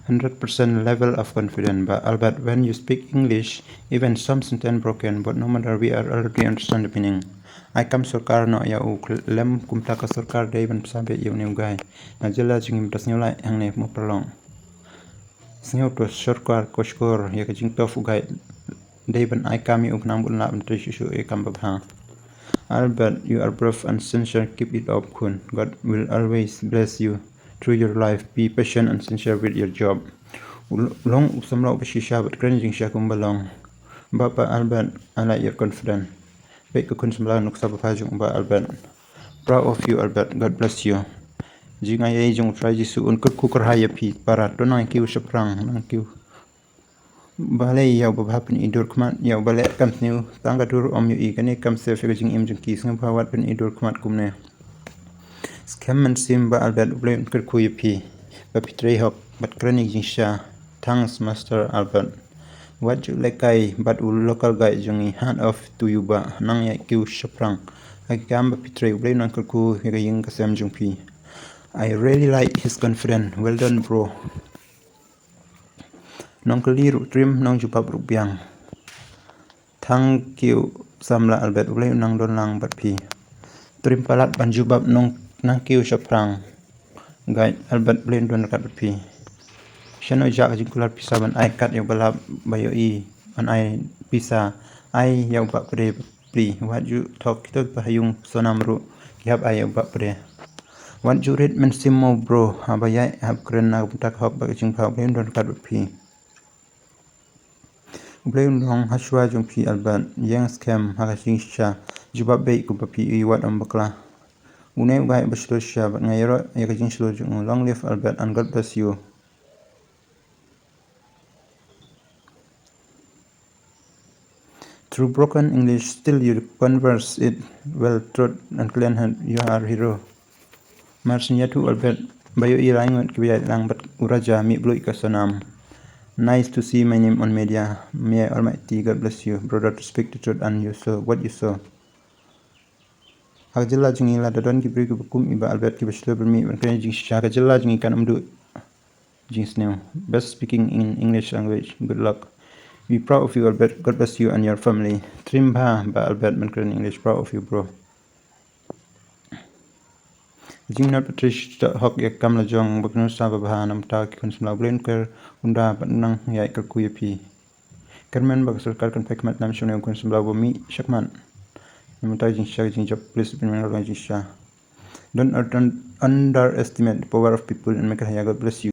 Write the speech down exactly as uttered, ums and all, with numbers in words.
Hundred percent level of confidence. Bah Albert, when you speak English, even some sentence broken, but no matter, we are already understand the meaning. Ai kam sorkar noh ïa u khlem kumta ka sorkar dei ban pynsaphriang ïa une u guy. Na jylla jong ngi mynta sngewlai hangne mo paralok. Sngewthuh sorkar, ko shkor ïa ka jingthoh u guy. Dei ban ai kam ïa u khnang ba un lah ban trei shuh shuh ïa kam babha. Albert, you are brave and sincere. Keep it up, khun. God will always bless you through your life. Be patient and sincere with your job. U long u samla uba shisha bad kren jingshisha kumba long. Bah Albert, I like your confidence. Peit ka khun samla nuksa babha jong u Bah Albert. Proud of you, Albert. God bless you. Jingaiei jong U Trai Jisu un kyrkhu kyrhai ïa phi para, to nang kiew shaphrang, nang kiew. Balei ïa uba bha pyni dur khmat, ïa uba leh kam sniew tang ka dur ym ïohi. Kane kam sef ïa ka jingim jong ki. Sngewbha wat pyni dur khmat kumne. Skhem mynsiem Bah Albert, U Blei un kyrkhu ïa phi ba phi trei hok bad kren ïa ka jingshisha. Thanks Master Albert. Wat ju lehkai bad u local guide jong ngi. Hats off to you Bah, nang ïa kiew shaphrang ha ki kam ba phi trei. U Blei un kyrkhu ïa ka ïing ka sem jong phi. I really like his confidence. Well done bro. Nongkylli ruh trim, nongjubab ruh biang. Thank you samla Albert, U Blei un nang don lang bad phi. Trim palat ban jubab, nang kiew shaphrang. Guide Albert, U Blei un don ryngkat bad phi. Shano jia ka jingkular pisa ban ai kat ïa u Bah Albert, ba ïohi ban ai pisa, ai ïa u Bah Pde. Pli, wat ju thok kito kiba ha ïing Sonam ruh ki hap ai ïa u Bah Pde. Wat ju rit mynsiem mo bro, haba ïaid hap kren na ka bynta ka hok bad ka jingbha. U Blei un don ryngkat bad phi. U Blei un long hashwa jong phi Albert. Ïeng skhem ha ka jingshisha, jubab beit kumba phi ïohi, wat ym bakla. Une u guide uba shlur shisha bad nga ïaroh ïa ka jingshlur jong u. Long live Albert and God bless you. Through broken English, still you converse it well, truth and clean hand. You are hero. Mar syn ïathuh Albert, ba ïohi lai ngut kiba ïaid lang bad u Raja, mih bluit ka Sonam. Nice to see my name on media. May Almighty God bless you, brother, to speak the truth and you saw what you saw. Ha ka jylla jong ngi lada don ki briew kiba kum i Bah Albert kiba shlur ban mih ban kren jingshisha, ka jylla jong ngi kan ym duh jingsniew. Best speaking in English language. Good luck. We proud of you Albert. God bless you and your family. Trim bha Bah Albert ban kren English. Proud of you bro. Jingnat Patrish ta hok ïa kam la jong ba kynsa babha namar ki khun samla. U Blei un kyrkhu un da bad nang ïa kyrkhu ïa phi. Kyrmen ba ka sorkar kan peit khmat lam shane u khun samla ba mih shakhmat. Namar ka jingshisha ka jingjop, please pynmeng ka jingshisha. Don't un- underestimate the power of people in Meghalaya. God bless you.